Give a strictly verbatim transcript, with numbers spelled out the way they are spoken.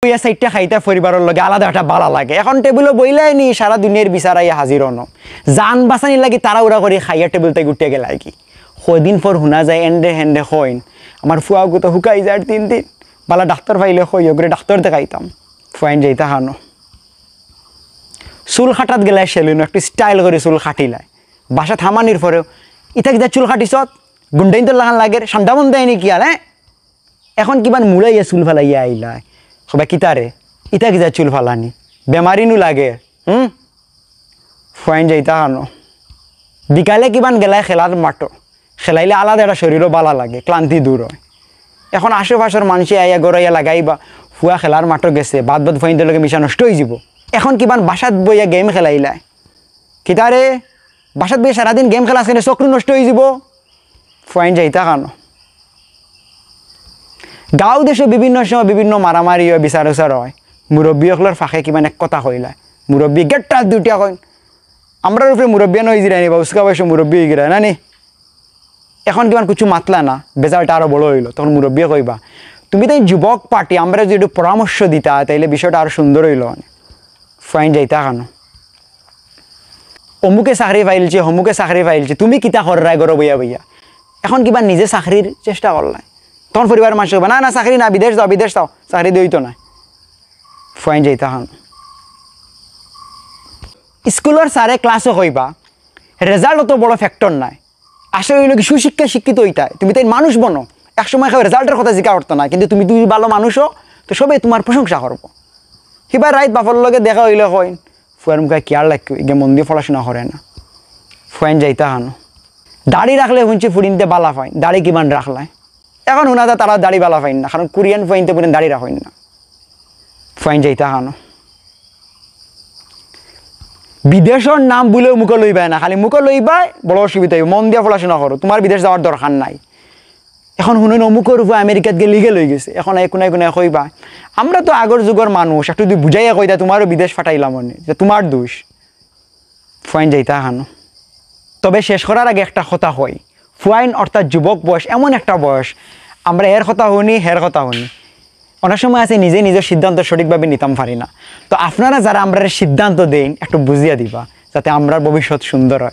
বইয়া চাইরটা খাইতা পরিবারর লগে আলাদা একটা বালা লাগে। এখন টেবিলো বইলায় নি, সারা দুনিয়ার বিচার আইয়া হাজির অনো। জান বাঁচানির লাগি তাড়াহুড়া করি খাইয়া টেবিল থাকি উঠিয়া গেলায় গি। কয়দিন পর হুনা যায় এন্ডে হেন্ডে কইন, "আমার ফুয়াগু তো হুকাই যার তিন দিন, বালা ডাক্তর পাইলে কইও গরে, ডাক্তর দেখাইতাম।" ফুয়াইন যাইতা খানো। চুল কাটাত গেলায় সেলুনো, একটু স্টাইল করি চুল কাটিলায়। বাসাত হামানির পরেও, "ইতা কিতা চুল কাটিছত? গুন্ডাইন্তর লাখান লাগের, সান্ডা বন্ধ দেয়নি কি আর, হ্যাঁ?" এখন কিবান মুড়াইয়া চুল ফালাইয়া আইলায়। কইবা, "কিতারে? ইতা কিতা চুল ফালানি? বেমারি নু লাগে, হুম?" ফুয়াইন যাইতা খানো। বিকালে কিবান গেলায় খেলার মাঠো। খেলাইলে আলাদা একটা শরীরও বালা লাগে, ক্লান্তি দূর অয়। এখন আশেপাশর মানষে আইয়া গড়াইয়া লাগাইবা, "ফুয়া খেলার মাঠো গেছে, বাদ বাদ ফুয়াইন্তর লগে মিশা নষ্ট অইযিবো।" এখন কিবান বাসাত বইয়া গেম খেলাইলায়। "কিতারে? বাসাত বইয়া সারাদিন গেম খেলাস কেনে, চকু নষ্ট অইযিবো।" ফুয়াইন যাইতা খানো। গাঁও দেশো বিভিন্ন সময় বিভিন্ন মারামারি অয়, বিচার উচার অয়। মুরব্বি অকলর ফাঁকে কিবান এক কথা কইলায়। মুরব্বি গেট্টা দুটিয়া কইন, "আমরার উপরে মুরব্বিয়ান অইযিরায় নি বা, উস্কা বয়সো মুরব্বি অইগিরায় না নি?" এখন কিবান কিছু মাতলা না, বেজালটা আরো বড় অইলো। তখন মুরব্বিয়ে কইবা, "তুমি তাইন যুবক পার্টি, আমরারে যদি একটু পরামর্শ দিতা, তাইলে বিষয়টা আরো সুন্দর অইলো অনে।" ফুয়াইন যাইতা খানো। "অমুকে চাকরি পাইলছে, হমুকে চাকরি পাইলছে, তুমি কিতা কররায় ঘরো বইয়া বইয়া?" এখন কিবা নিজে চাকরির চেষ্টা করলায়। তখন পরিবারর মানষে কইবা, "না, না, চাকরি না, বিদেশ যাও, বিদেশ যাও, চাকরি দিয়া অইতো নায়।" ফুয়াইন যাইতা খানো। স্কুলর স্যারে ক্লাসো কইবা, "রেজাল্ট অত বড় ফ্যাক্টর নায়, আসল অইলো গি সুশিক্ষায় শিক্ষিত অইতায়, তুমি তাইন মানুষ বনো।" এক সময় কেউ রেজাল্টর কথা জিকা করতো নায়, কিন্তু তুমি যদি ভালো মানুষ অও, তো সবে তুমার প্রশংসা করবো। হিবার রাইত বাপর লগে দেখা অইলে কইন, "ফুয়ার মুখে কিয়ার লাগি, ইগে মন দি পড়াশোনা করে না।" ফুয়াইন যাইতা খানো। দাড়ি রাখলে হুনছি ফুড়িন্তে বালা পাইন, দাড়ি কিবান রাখলায়। এখন হুনা যায় তারা দাড়ি বালা পাইন না, কারণ কোরিয়ান ফুয়াইন্তে পুরান দাড়ি রাখইন না। ফুয়াইন যাইতা খানো। বিদেশর নাম বুলেও মুখো লইবায় না, খালি মুখো লইবায়, বড় অসুবিধা অইবো। মন দিয়া পড়াশোনা করো, তুমার বিদেশ যাওয়ার দরকার নাই। এখন হুনইন অমুকর ফুয়া আমেরিকাত গিয়া লিগেল অইগেছে, এখন এই কুনায় কুনায় কইবা। আমরা তো আগর যুগর মানুষ, একটু যদি বুঝাইয়া কইতা, তুমারও বিদেশ ফাটাইলাম অনে, যে তুমার দোষ। ফুয়াইন যাইতা খানো। তবে শেষ করার আগে একটা কথা কই, ফুয়াইন অর্থাৎ যুবক বয়স এমন একটা বয়স, আমরা এর কথা হুনি, হের কথা হুনি, অনেক সময় আছে নিজে নিজর সিদ্ধান্ত সঠিকভাবে নিতাম পারি না। তো আপনারা যারা আমরারে সিদ্ধান্ত দেইন, একটু বুঝিয়া দিবা, যাতে আমরার ভবিষ্যৎ সুন্দর অয়।